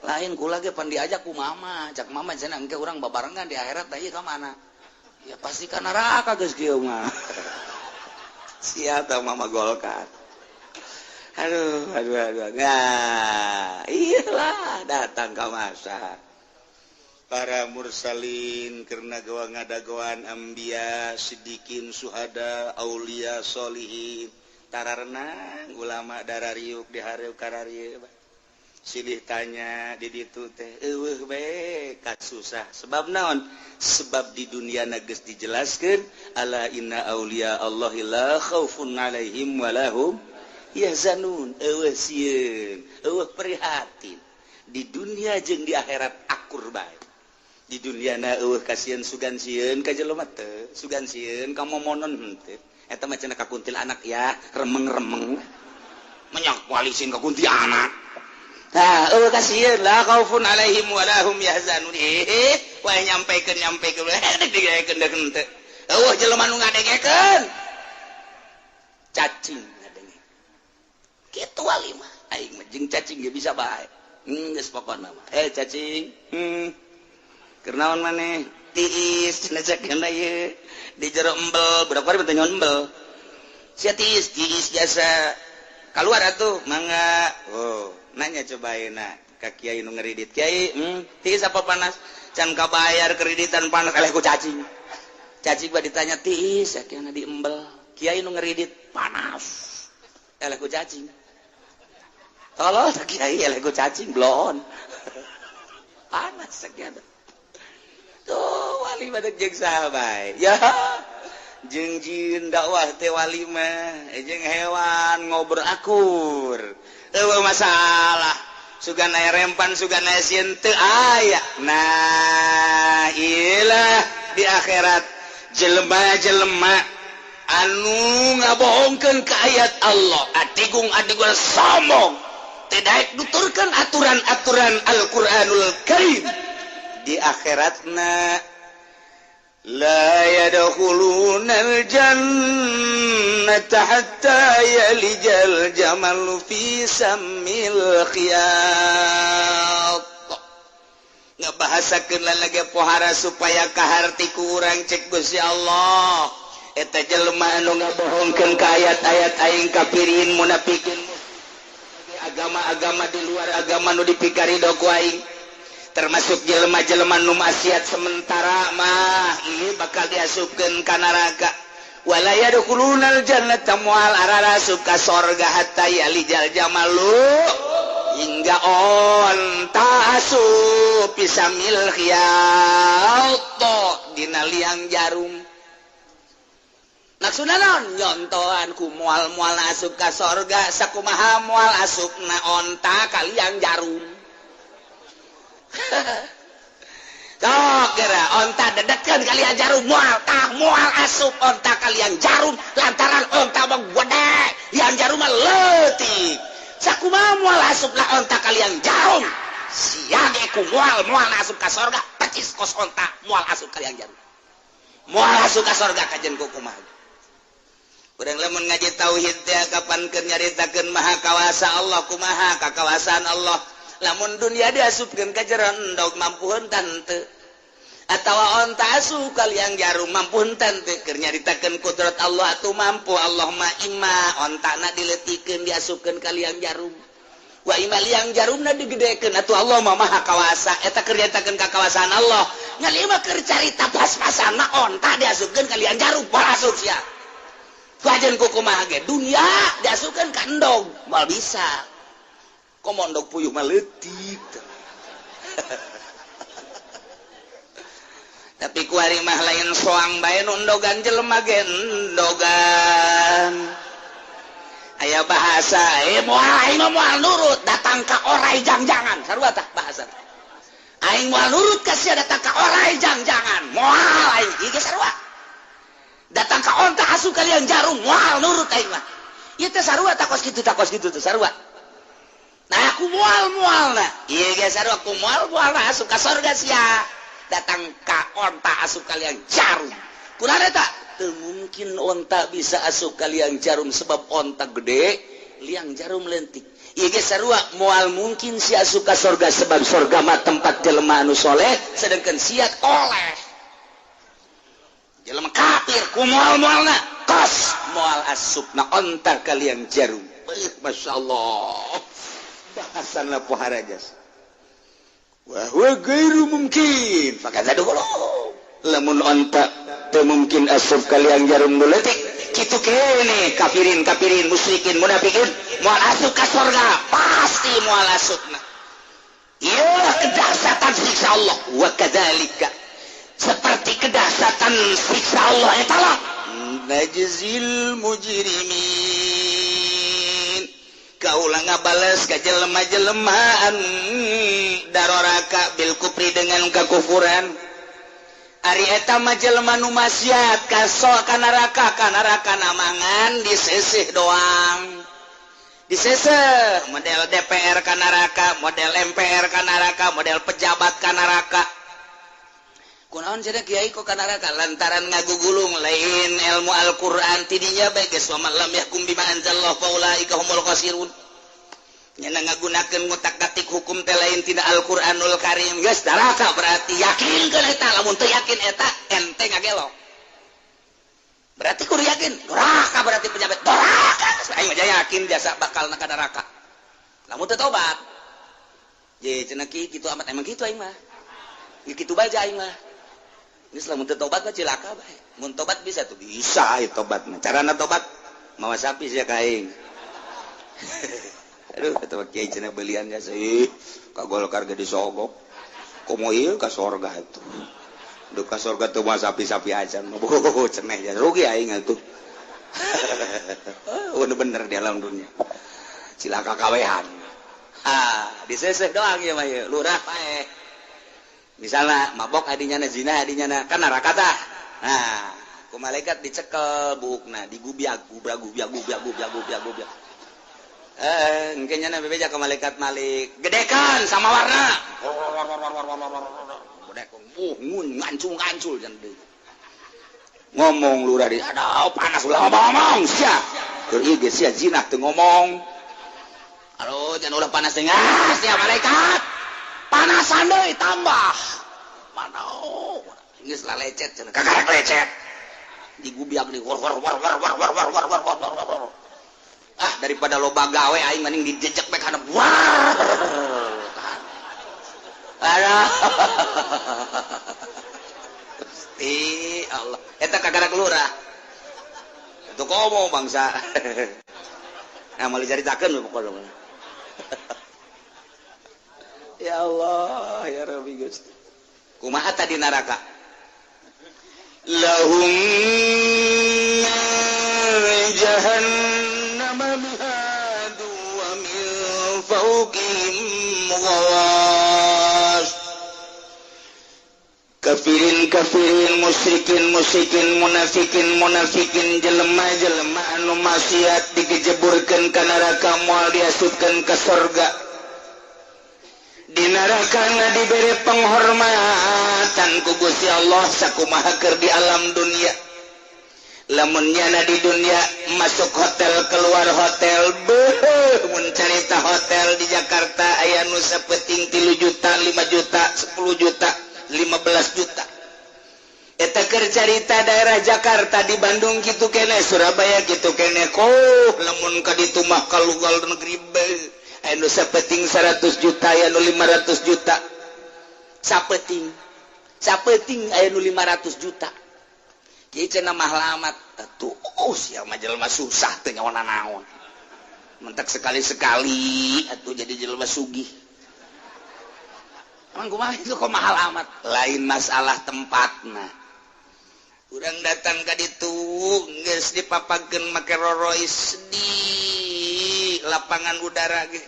Lain kula ge pan diajak ku mama, cak mama cenah engke urang babarengan di akhirat, tah ieu ka mana? Ya pasti ka neraka geus kieu mah. Sia tah mama Golkar. Aduh, aduh, aduh. Nah, iyalah datang ke masa. Para mursalin karena gawa ngadagoan ambia, sidikin, suhada, aulia, solihin. Tararenang ulama darariuk di hareup kararieu. Silih tanya di ditu teh eueuh bae kasusah. Sebab naon? Sebab di dunia geus dijelaskeun, ala inna aulia Allahi la khaufun alaihim walahum yahzanun. Eueuh sieun, eueuh prihatin. Di dunia jeung di akhirat akur bae. Di dunia na eueuh kasihan, sugan sieun ka jelema teu, sugan sieun ka momonon henteu. Eta mah cenah ka kuntilanak ya, remeng-remeng. Menyak walisin ka kuntilanak. Nah, eueuh kasieun, la khaufun alaihim wa lahum yahzanun. Eh, wae nyampaikan nyampaikan digaekeun deuk henteu. Eueuh jelema nu ngadengekeun. Cacing ngadenge. Kitu wali mah, aing mah jeung cacing ge bisa bae. Geus pokona mah. Eh, cacing. Keur naon maneh? Tiis cenah cek ieu. Di jero embel, budak bari teh embel. Sia tiis, tiis jasa. Keluar atuh, mangga. Oh, nanya coba ayeuna ka kiai nu ngeridit. Kiai, tiis apa panas? Can kabayar kreditan panas eleh ku cacing. Cacing mah ditanya tiis, ya kieu di embel. Kiai nu ngeridit panas. Eleh ku cacing. Tolol kiai eleh ku cacing bloon. Panas sekian. Tuh wali badak jeung saha bae. Ya. Jeung jin dakwah teh wali mah jeung hewan ngobrol akur. Eueuh masalah. Sugan aya rempan sugan aya sieun teu aya. Nah, ilah di akhirat jelema-jelema anu ngabohongkeun ka ayat Allah, adigung-adigung sombong, tidak nuturkeun aturan-aturan Al-Qur'anul Karim. Di akhiratna la yadkhulunal jannata hatta yalijal jamalu fi sammil khiyat. Ngabahasakeun lalage pohara supaya kaharti ku urang cek Gusti Allah. Eta jelema anu ngabohongkeun ka ayat-ayat aing kafirin munafikin agama-agama di luar agama nu dipikarido ku aing, termasuk jelema-jelema nu maksiat sementara mah ini bakal diasupkeun ka neraka. Wala yadkhulunal jannata moal ararasup ka sorga hatta yalijal jamalu hingga onta asup pisamil khiyat dina liang jarum. Maksudna naon? Nyontohan ku moal-moal asup ka sorga sakumaha moal asupna onta kaliang jarum. Tok geura onta dedetkeun kalian jarum moal tah moal asup onta kalian jarum lantaran onta mah gede yang jarum mah leutik. Sakumaha moal asupna onta kalian jarum? Sia ge ku moal-moal asup ka sorga percis kos onta moal asup kalian jarum. Moal asup ka sorga kajen ku kumaha. Urang lamun ngaji tauhid teh kapan keur nyaritakeun maha kawasa Allah kumaha kakawasaan Allah. Lamun dunia diasupkeun ka jero endog mampu henteu teu. Atawa onta asup kalian jarum mampu henteu teu keur nyaritakeun kudrat Allah atuh mampu Allah mah imma ontana dileutikeun diasupkeun kalian jarum. Wa imma liang jarumna digedekeun atuh Allah mah maha kawasa. Eta keur nyaritakeun kakawasaan Allah. Ngan ieu mah keur carita pas-pasanna onta diasupkeun kalian jarum moal asup sia. Wajan kumaha ge dunia diasupkeun ka endog moal bisa. Komo endog puyuh mah leutik. Tapi kuari mah lain soang bae nu endogan jelema ge endogan. Aya bahasa moal aing mah moal nurut datang ka orai jangjangan sarua tah bahasa. Aing moal nurut ka sia datang ka orai jangjangan moal aing ieu ge sarua. Datang ka onta asup kalian jarum moal nurut aing mah. Ieu teh sarua takos kitu teh sarua. Nah aku moal-moalna. Ieu ge sarua aku moal-moalna asup ka sorga sia. Datang ka onta asup kalian jarum. Kunaon eta? Teu mungkin onta bisa asup kalian jarum sebab onta gede, liang jarum lentik. Ieu ge sarua moal mungkin sia asup ka sorga sebab sorga mah tempat jelema anu soleh sedangkan sia toleh. Jelema kafir ku moal-moalna kos moal asupna onta kalian jarum. Masya Allah. Bahasanna pohara jas. Wa huwa ghairu mumkin. Fakadza dulu. Lamun onta teu mungkin asup kalian jarum nu leutik kitu kene kafirin kafirin musyrikin munafikin moal asup ka sorga pasti moal asupna. Ieu kedahsyatan siksa Allah wa kadzalika. Seperti kedahsyatan siksa Allah eta lah najzil mujrimin. Kaulah ngabales ka jelema-jelemaan daroraka bil kufri dengan kekufuran. Ari eta mah jelema nu maksiat kaso ka neraka namangan diseseh doang. Diseseh model DPR ka neraka, model MPR ka neraka, model pejabat ka neraka. Kunaon cenah kiai kok ka neraka lantaran ngagugulung lain ilmu Al-Qur'an tidinya bae geus wa man lam yahkum bima anzalallahu faulaika humul khasirun. Nya ngagunakeun ngutak-atik hukum teh lain tina Al-Qur'anul Karim geus neraka berarti yakinkeun eta lamun teu yakin eta ente ngagelok. Berarti kudu yakin neraka berarti pejabat neraka geus aing mah yakin jasa bakal ka neraka. Lamun teu tobat. Je cenah kitu amat emang kitu aing mah. Kitu bae aing mah. Geus lamun teu tobat mah cilaka bae. Mun tobat bisa tuh bisa ieu tobat mah. Carana tobat mawa sapi sia ka aing. Aduh kata kiai cenah belian geus ih ka Golkar ge disogok. Komo ieu ka sorga atuh. Duh ka sorga teu moal sapi-sapi acan. Oh ceneh ya rugi aing atuh. Bener-bener di alam dunia. Cilaka kawehan. Ah, diseseh doang ieu mah ieu lurah paeh. Misalnya mabok adinya na zina adinya na kan neraka tah. Nah, ku malaikat dicekel buukna, digubiak gubiak gubiak gubiak gubiak gubiak gubiak. Engke nya bebeja ke malaikat Malik, gedekan sama warna. Gedekan, ngun ngancul-ngancul jan deui. Ngomong lurah di, aduh panas ulah ngomong sia. Keur ieu ge sia zina teu ngomong. Aduh jangan ulah panas teh sia malaikat. Panasan deui tambah. Mana geus lalecet cenah kakarek lecet. Digubiak di war war war war war war war war war war war. Ah daripada loba gawe aing mending dijejek bae kana war. Aduh. Gusti Allah. Eta kagarak lurah. Itu komo bangsa. Nah, mau dicaritakeun pokokna. Ya Allah, ya Rabbi Gusti. Kumaha tadi neraka? Lahum jahannam mihadu wa min fawqihim ghawash. Kafirin kafirin musyrikin musyrikin munafikin munafikin jelema jelema anu maksiat digejeburkeun ka neraka moal diasupkeun ka sorga. Di neraka diberi penghormatan ku Gusti Allah sakumaha keur di alam dunia. Lamun nyana di dunia masuk hotel keluar hotel beuh mun carita hotel di Jakarta aya nu sapeting 3 juta 5 juta 10 juta 15 juta. Eta keur carita daerah Jakarta di Bandung kitu keneh Surabaya kitu keneh koh lamun ka ditu mah ka luar negeri beuh aya nu sapeting 100 juta aya nu 500 juta. Sapeting sapeting aya nu 500 juta. Kieu cenah mahal amat atuh sia mah jelema susah teu nyawa naon. Mentak sekali-sekali atuh jadi jelema sugih. Emang kumaha itu kok mahal amat? Lain masalah tempatna. Urang datang ka ditu geus dipapakeun make rorois di lapangan udara ge.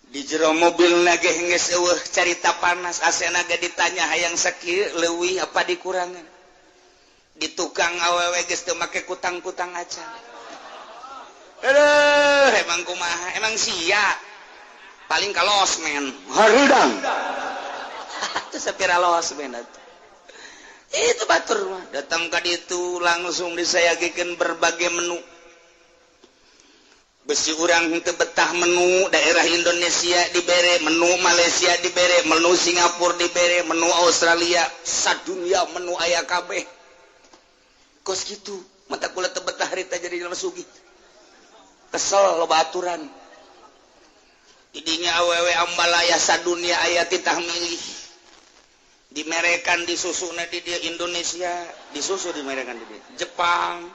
Di jero mobilna ge geus eueuh carita panas, asena ge ditanya hayang sakieu leuwih apa dikurangan. Di tukang awewe geus teu make kutang-kutang acan. Aduh, emang kumaha? Emang sia. Paling ka losmen hareudang. Itu sapira losmen atuh. Itu batur mah datang ka ditu langsung disayagikeun berbagai menu. Besi urang teu betah menu daerah Indonesia dibere, menu Malaysia dibere, menu Singapura dibere, menu Australia, sadunia menu aya kabeh. Kos kitu, mata kula teu betah harita jadi jelema sugih. Kesel loba aturan. Didinya awewe ambalaya sadunia aya titah milih. Dimerekan disusuna di dia Indonesia, disusu dimerekan di dia Jepang,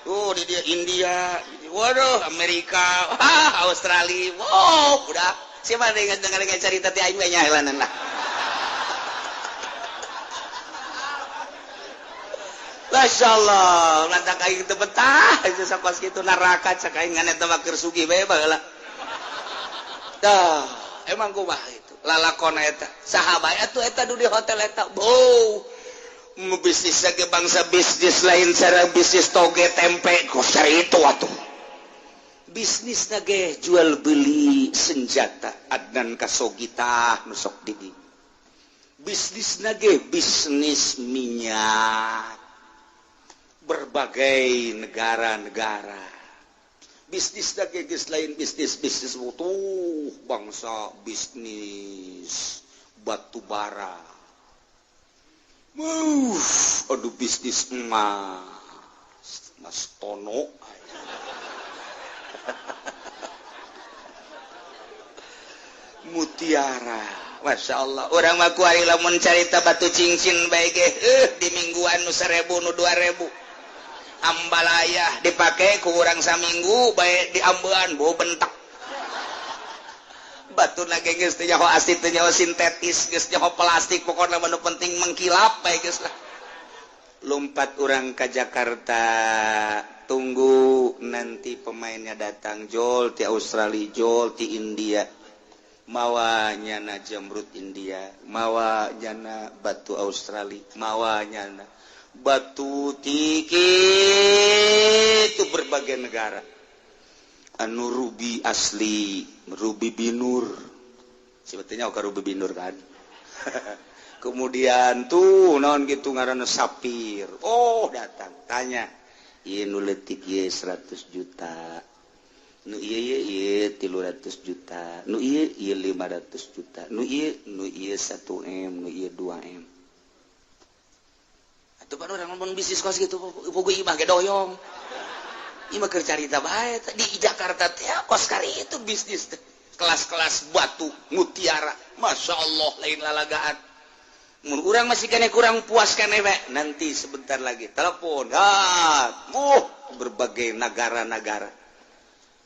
oh di dia India, waduh Amerika, ah, Australia, wow, udah siapa dengan dengar cerita ti aing we nyaelanan lah. Masya Allah, lantak aing teu betah, itu sakos kitu neraka cak aing ngan eta mah keur sugih bae baheula. Dah, emang kumaha itu lalakon eta saha bae atuh eta du di hotel eta. Beuh, bisnis ge bangsa bisnis lain cara bisnis toge tempe kos itu atuh. Bisnis ge jual beli senjata Adnan Khashoggi tah nu sok di dieu. Bisnis ge bisnis minyak berbagai negara-negara. Bisnis lagi geus lain bisnis bisnis utuh bangsa bisnis batu bara. Aduh bisnis emas Mas Tono. Mutiara. Masya Allah, urang mah kuari lamun carita batu cincin bae ge di mingguan nu 1000 nu 2000. Ambalayah dipake ku urang saminggu bae diambean bau bentak. Batu lagi geus teu nyaho asli, teu nyaho sintetis, geus nyaho plastik, pokokna mah nu penting mengkilap bae geus lah. Lompat urang ke Jakarta, tunggu nanti pemainnya datang, jol ti Australia, jol ti India, mawa nyana jamrut India, mawa nyana batu Australia, mawa nyana batu tiki itu berbagai negara anu ruby asli, ruby binur, sebetulnya oke ruby binur kan. Kemudian tuh naon gitu ngaranna sapir, oh datang tanya, ieu nu leutik ieu 100 juta, nu ieu ieu 300 juta, nu ieu ieu 500 juta, nu ieu 1 M, nu ieu 2 M. Atuh baru orang ngomong bisnis kos gitu, bogo imah ge doyong. Imah keur carita bae di Jakarta teh kos kari itu bisnis teh. Kelas-kelas batu mutiara, Masya Allah lain lalagaan. Mun urang masih kene kurang puas kene we, nanti sebentar lagi telepon, berbagai negara-negara.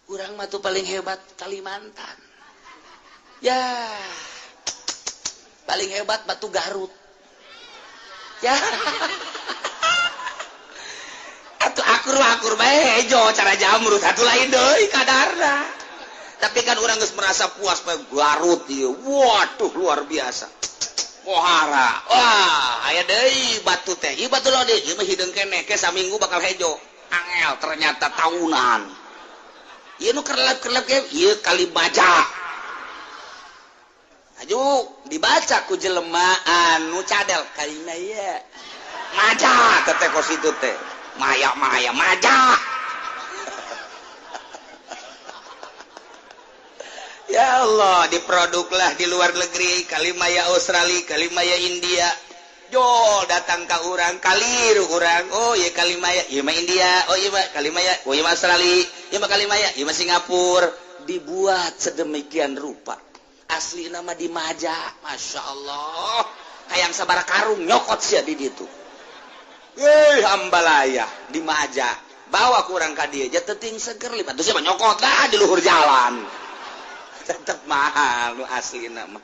Urang mah tuh paling hebat Kalimantan. Ya. Paling hebat batu Garut. Ya. Atuh akur-akur bae hejo cara jamrut atuh lain deui kadarna. Tapi kan urang geus merasa puas bae Garut ieu. Waduh luar biasa. Pohara. Wah, aya deui batu teh. Ieu batu lode, ieu mah hideung keneh ke saminggu bakal hejo. Angel ternyata tahunan. Ieu nu kerlap-kerlap ge ieu kali baja. Aju dibaca ku jelema anu cadel kalina ieu. Maja teh kos itu teh. Maya-maya maja. Ya Allah, diproduklah di luar negeri, Kalimaya Australia, Kalimaya India. Jol datang ka urang, kaliru urang. Oh iya Kalimaya, ieu mah India, oh iya mah Kalimaya, oh iya mah Australia, ieu mah Kalimaya, ieu mah Singapura. Dibuat sedemikian rupa. Asli nama di Maja, Masya Allah. Hayang sabara karung nyokot sia di ditu. Ambalaya di Maja. Bawa kurang ka dieu, teting seger lipat. Terus nyokot lah di luhur jalan. Tetep mahal nu asli nama.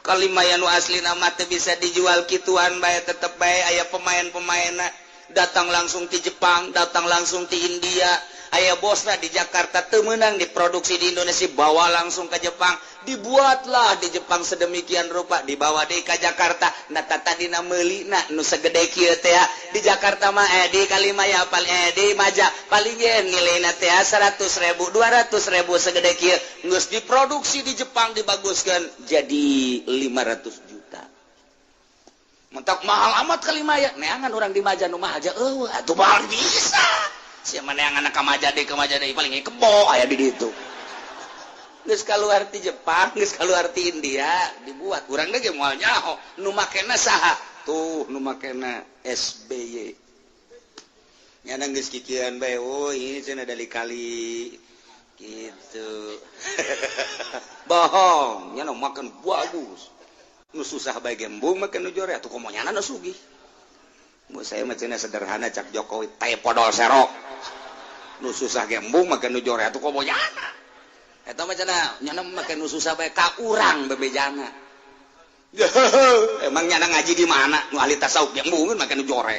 Kalimaya nu asli nama teu bisa dijual kituan bae, tetep bae aya pemain-pemainna datang langsung ti Jepang, datang langsung ti India. Aya bosna di Jakarta teu meunang diproduksi di Indonesia, bawa langsung ke Jepang, dibuatlah di Jepang sedemikian rupa, dibawa deui ka Jakarta. Nah tadina meulina nu segede kieu teh di Jakarta mah di Kalimaya paling di Maja paling ge nilaina teh 100.000 200.000 segede kieu, geus diproduksi di Jepang dibaguskeun jadi 500 juta. Mentak mahal amat Kalimaya, neangan urang di Maja nu mahal aja eueuh atuh mahal bisa. Siapa yang anak kamaja deh paling kebo aya di ditu. Geus kaluar ti Jepang, geus kaluar ti India, dibuat urang ge moal nyaho nu makena saha? Tuh nu makena SBY. Nyana geus kikieuan bae, oh ieu cenah dari kali gitu. Bohong, nyana makan bagus. Nu susah bae gembung make nu jore atuh komo nyana nu sugih. Saya mah cenah sederhana cak Jokowi teh podol serok. Nu susah gembung make nu jore atuh komo nyana. Eta mah cenah nyana make nu susah bae ka urang bebejana. Emang nyana ngaji di mana? Nu ahli tasawuf gembungeun make nu jore.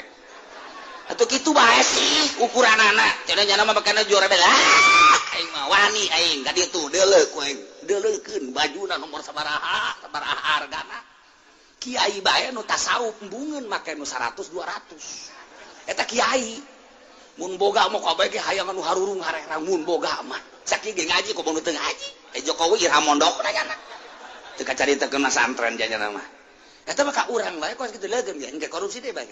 Atuh kitu bae sih ukuranana. Cenah nyana mah make nu jore bae. Aing mah wani aing ka ditu deuleuh ku aing. Deuleukeun bajuna nomor sabaraha, sabaraha hargana. Kiai bae nu tasawuf embungeun make nu 100 200. Eta kiai mun boga mah kabeh ge hayang anu harurung harerang mun boga mah. Sakieu ge ngaji komo nu teu ngaji. Jokowi ira mondokna nyana. Teu kacaritakeun santren janyana mah. Eta mah ka urang bae kos kitu leugeun ge engke korupsi deui bae.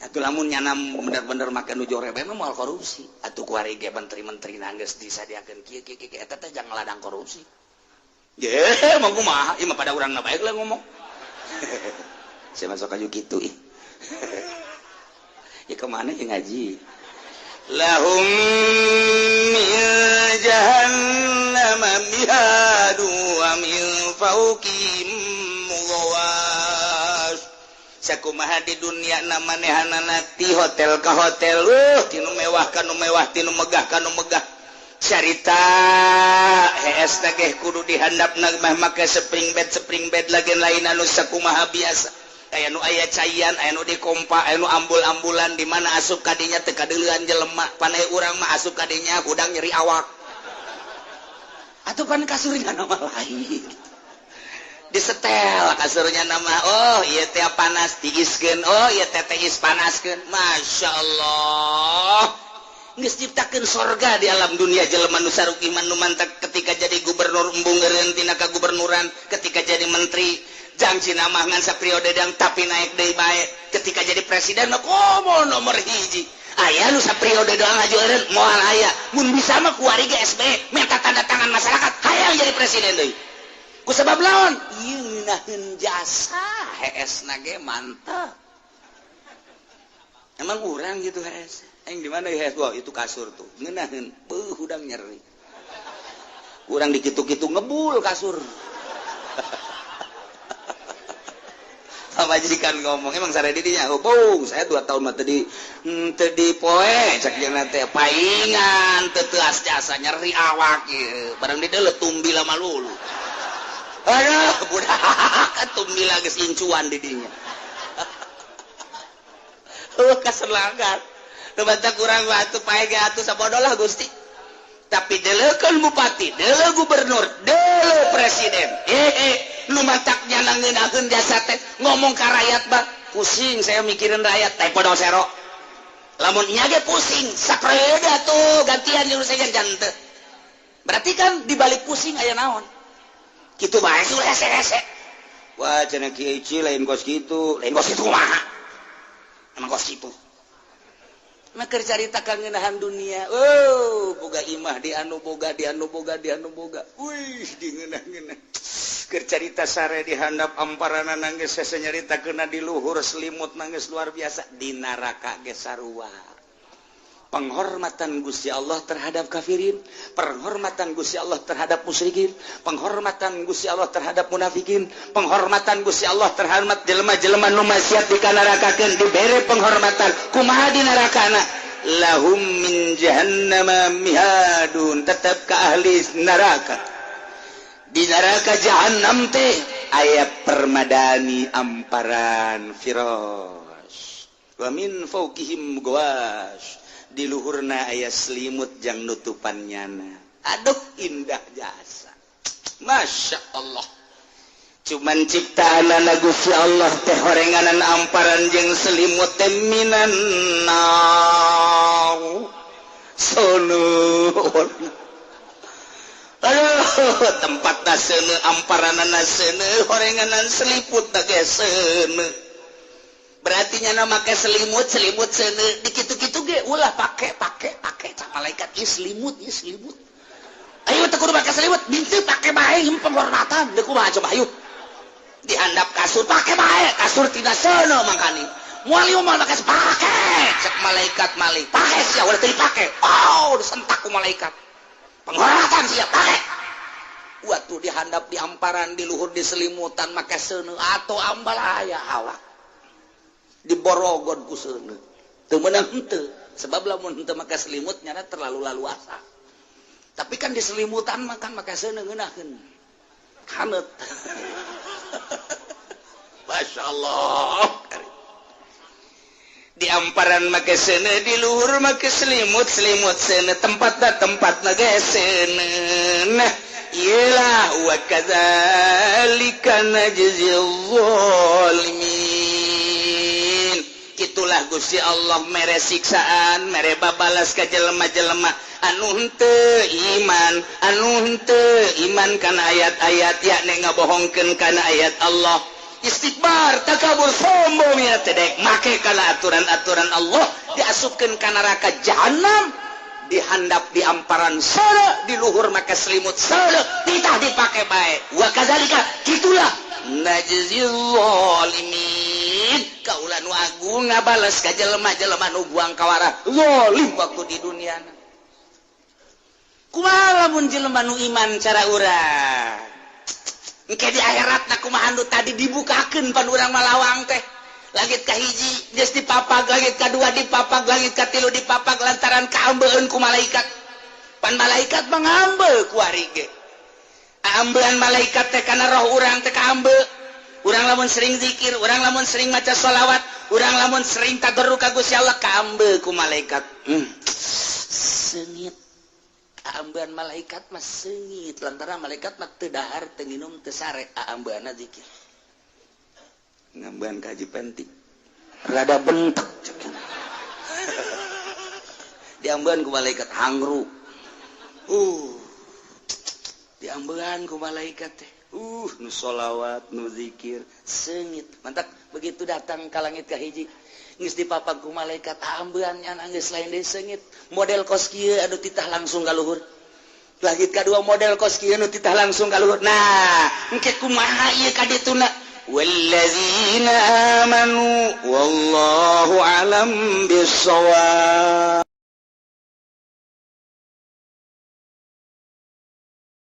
Atuh lamun nyana bener-bener make nu jore bae mah moal korupsi. Atuh kuari ge menteri-menteri geus disadiakeun kieu kieu kieu eta teh jangan ladang korupsi. Ye, mah kumaha? Ieu mah pada urangna bae lah ngomong. Saya masuk aja gitu ih. Ya kemana ya ngaji? Lahum min jahannam mihadu wa min fawqihim Sakumaha di dunia manehanana ti hotel ka hotel, tinu mewah kanu mewah, tinu megah kanu megah. Carita hees teh kudu dihandap mah make spring bed, spring bed lagi lain anu sakumaha biasa. Aya nu aya caian, aya nu dikompa, aya nu ambul-ambulan di mana asup kadinya teu kadeulean jelema. Panai urang mah asup kadinya hudang nyeri awak. Atuh pan kasurnya nama lain. Disetel kasurnya nama, oh iya teh panas tiiskeun, oh iya teh tiis panaskeun. Masya Allah, geus ciptakeun sorga di alam dunia jelema nu saruki nu mantak ketika jadi gubernur embung eureun tina kagubernuran, ketika jadi menteri jangji nama ngan sapriode dang tapi naik deui bae, ketika jadi presiden mah komo nomor hiji. Aya nu sapriode doang aju eureun moal aya. Mun bisa mah kuari ge SBY minta tanda tangan masyarakat hayang jadi presiden deui. Ku sebab lawan ieu ngeunaheun jasa heesna ge mantap. Emang urang gitu hees. Aing di mana hees? Wah, itu kasur tuh. Ngeunaheun beuh hudang nyeri. Urang dikitu-kitu ngebul kasur. Pamajikan ngomong, emang sare didinya? Oh, bung, saya 2 tahun mah tadi teu poe cek jeung teh paingan teu teuas jasa nyeri awak ieu. Barang di deuleu tumbila malulu. Aduh, budak tumbila geus incuan di dinya. Heuh kaselangan. Nu batak urang mah atuh pae ge atuh sabodo lah Gusti. Tapi deuleukeun bupati, deuleu gubernur, deuleu presiden. Nu matak nyana ngeunaheun jasa teh ngomong ka rakyat bah, pusing saya mikirin rakyat teh podo sero. Lamun nya ge pusing, sapreda tuh gantian jeung saya jante. Berarti kan dibalik pusing aya naon? Kitu bae ulah hese-hese. Wah, cenah Kiai Ci lain kos kitu, lain kos kitu kumaha? Emang kos kitu. Mah keur carita ka ngeunahan dunia. Oh, boga imah di anu boga, di anu boga, di anu boga. Wih, di ngeunah-ngeunah. Keur carita sare di handap amparana nangis hese nyaritakeunna di luhur selimut nangis luar biasa di neraka ge sarua. Penghormatan Gusti Allah terhadap kafirin, penghormatan Gusti Allah terhadap musyrikin, penghormatan Gusti Allah terhadap munafikin, penghormatan Gusti Allah terhadap jelema-jelema nu maksiat dikanarakakeun dibere penghormatan. Kumaha di nerakana? Lahum min jahannama mihadun, tetap ke ahli neraka. Di neraka jahannam teh aya permadani amparan firas. Wa min fawqihim ghawash. Di luhurna aya selimut jang nutupan nyana. Aduh indah jasa. Masya Allah. Cuman ciptaanana Gusti Allah teh horenganan amparan jeung selimut teh minan nar. Sono. Aduh, tempatna seuneu, amparanana seuneu, horenganan seliput ge seuneu. Berarti nyana make selimut, selimut seuneu, dikitu-kitu ge ulah pake pake pake cak malaikat ieu selimut, ieu selimut. Ayo teu kudu make selimut, bintu pake bae ieu penghormatan, deuk kumaha coba ayo. Dihandap kasur pake bae, kasur tina seuneu mangkani. Moal ieu moal make pake cak malaikat malik. Pake sia ulah teu dipake. Oh, disentak ku malaikat. Penghormatan sia pake. Waktu dihandap di amparan di luhur di selimutan make seuneu atau ambalaya awak. Diborogon ku seuneu. Teu meunang henteu, sebab lamun henteu make selimut nyana terlalu laluasa. Tapi kan di selimutan mah kan make seuneu ngeunaheun. Haneut. Masya Allah. Di amparan make seuneu, di luhur make selimut, selimut seuneu, tempatna tempatna ge seuneu. Nah, iyalah wa kadzalika najzil zalimin. Itulah Gusti Allah mere siksaan, mere babalas ka jelema-jelema anu henteu iman, anu henteu iman kana ayat-ayat yakni ngabohongkeun kana ayat Allah. Istikbar, takabur, sombong ya teh dek make kana aturan-aturan Allah diasupkeun ka neraka jahanam, dihandap di amparan seuneu, di luhur make selimut seuneu, titah dipake bae. Wa kadzalika kitulah najzil zalimin. Kaula nu agung ngabales ka jelema-jelema nu buang kawarah zalim waktu di dunia. Kumaha lamun jelema nu iman cara urang? Engke di akhiratna kumaha nu tadi dibukakeun pan urang malawang teh. Langit kahiji geus dipapag, langit kadua dipapag, langit katilu dipapag, lantaran kaambeun ku malaikat. Pan malaikat mengambil kuari ge. Ambean malaikat teh kana roh urang teh kaambe. Urang lamun sering zikir, urang lamun sering maca sholawat, urang lamun sering tadarru ka Gusti Allah, kaambe ku malaikat. Seungit. Ambean malaikat mah seungit lantaran malaikat mah teu dahar, teu nginum, teu sare, aambeanna zikir. Ngambean kaji penting rada bentek, diambean ku malaikat hangru, diambean ku malaikat teh, nu sholawat, nu zikir seungit. Mantap, begitu datang ka langit ka hiji geus dipapag ku malaikat, ambean nya geus lain deui, seungit model kos kieu, aduh, titah langsung ka luhur. Langit kadua model kos kieu, nu titah langsung ka luhur. Nah, engke kumaha ieu ka dituna? Wallazina amanu wallahu alam bissawab.